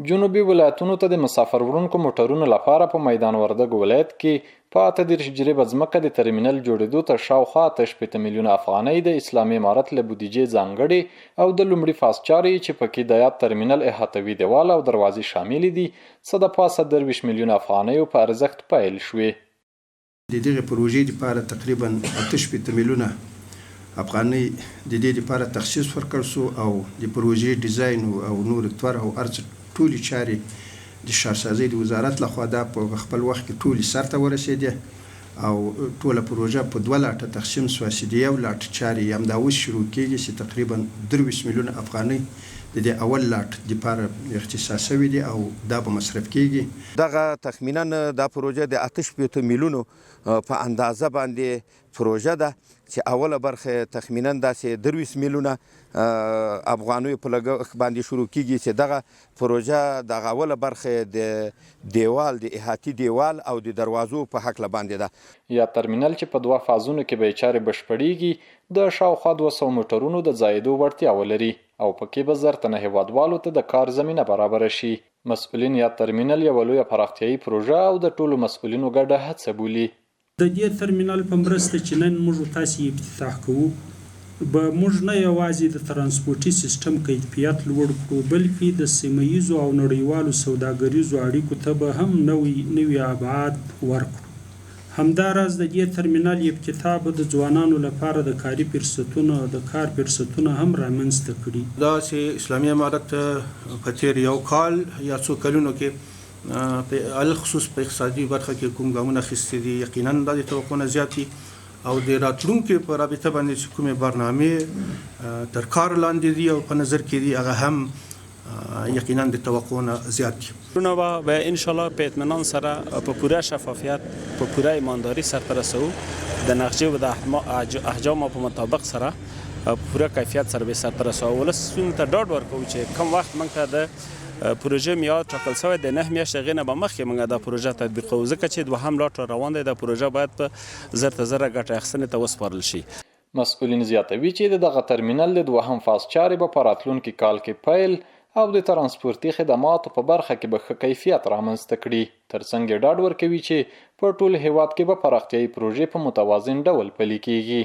جنوبي ولایتونو ته د مسافر وړونکو موټرونو لپاره په میدان وردګو ولایت کې په 38 جریبه ځمکه د ترمینل جوړېدو ته شاوخوا 68 میلیونه افغانۍ د اسلامي امارت له بودیجې ځانګړې او د لومړي فاز چارې یې چې پکې د یاد ترمینل احاطوي دیوال او دروازې شاملې دي، څه د پاسه 23 میلیونه افغانیو په ارزښت پیل شوې. د دغې پروژې لپاره تقریباً 68 میلیونه افغانۍ د دې لپاره تخصیص ورکړ شو او د پروژې ډیزاین او نور طرح او هر څه ټولې چارې د ښارسازۍ د وزارت له خوا دا په خپل وخت کې ټولې سرته ورسېدې او ټوله پروژه په دوه لاټه تقسیم شوه چې د یو لاټ چارې یې همدا اوس شروع کېږي چې تقریباً 23 میلیونه افغانۍ د دې اول لاټ لپاره اختصاص شوې دي او دا به مصرف کېږي. دغه تخمیناً دا پروژه د 68 میلیونو په اندازه باندې پروژه ده چې اوله برخه یې تخمیناً داسې 23 میلیونه افغانیو په لګښت باندې شروع کیږي چې دغه پروژه دغه اوله برخه یې د دیوال د احاطي دیوال او د دروازو په هکله باندې ده. یاد ترمینل چې په دوه فازونو کې به یې چارې بشپړیږي، د شاوخوا 200 موټرونو د ځایېدو وړتیا ولري او پکې به زر تنه هېوادوالو ته د کار زمینه برابره شي. مسؤلین یاد ترمینل یوه لویه پراختیايي پروژه او د ټولو مسؤلینو ګډه هڅه بولي. د دې ترمینل په مرسته چې نن موږ تاسې یې افتتاح کوو، به موږ نه یوازې د ترانسپورټي سیسټم کیفیت لوړ کړو، بلکې د سیمه ییزو او نړیوالو سوداګریزو اړیکو ته به هم نوی نوي ابعاد ورکړو. همداراز د دې ترمینل افتتاح به د ځوانانو لپاره د کاري فرصتونه د کار فرصتونه هم رامنځ ته کړي. دا چې اسلامي امارت په تېر یو کال یا څو کلونو کې په الخصوص په اقتصادي برخه کې کوم ګامونه اخیستي دي، یقینا دا د توقع نه زیات دي او د راتلونکي په رابطه باندې چې کومې برنامې تر کار لاندې دي او په نظر کې دي، هغه هم یقینا د توقع نه زیات دي. کارونه به ان شاءالله په اطمینان سره په پوره شفافیت په پوره ایمانداری سرته رسوو، د نقشې او د احجامو په مطابق سره په پوره کیفیت سره به سرته رسوو او ولسونو ته ډاډ ورکوو چې کوم وخت موږ ته د پروژې میعاد ټاکل شوی دی 9 میاشتې هغې نه به مخکې موږ دا پروژه تطبیقوو، ځکه چې دوهم لاټ را روان دی، دا پروژه باید په زر تر زره ګټه اخیستنې ته وسپارل شي. مسؤلین زیاتوي چې د دغه ترمینل د دوهم فاز چارې به په راتلونکي کال کې پیل او د ترانسپورتي خدماتو په برخه کې به ښه کیفیت رامنځته کړي. ترڅنګ یې ډاډ ورکوي چې په ټول هېواد کې به پراختیايي پروژې په متوازن ډول پلي کېږي.